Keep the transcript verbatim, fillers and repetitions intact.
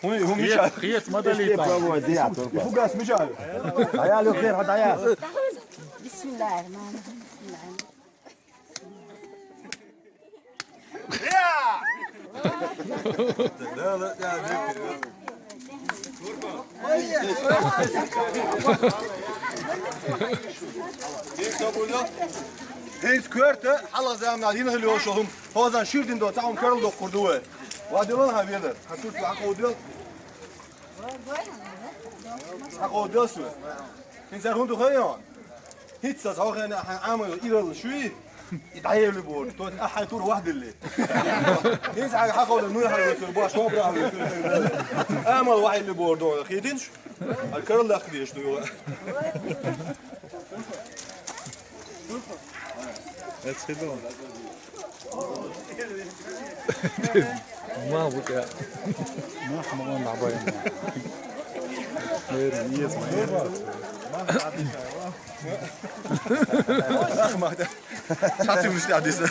Хетц, хетц, ма далийта. Фугас мича. Даял, хер, даял. بسم الله الرحمن الرحيم. Хьайца коьрта хьалха заманахь дина хила йолуш хӀума, хӀозан шира дина долу цхьа хӀума карладоккхур ду вай. Ва дилла хьан велар, хьан туьрца хьакховдал. Хьакховдал шу. ХӀинца хӀун ду хаьий хьуна? ХӀинца аса хьо хенахь хьайн Ӏамал иралла шуьй? И дӀаевли боху, то есть ахьа тур вахдилли. ХӀинца хьага хьаховда, ну хьан весур, баш хобра хьан весур. Амал ваьхьилли боху дона, хетинаш? Ар карла лакха деш ду юха. Эцхидо. Ма бу кя. Нах ма он набай. Эр, ес ма. Ах, ма. Шатим иште адиса.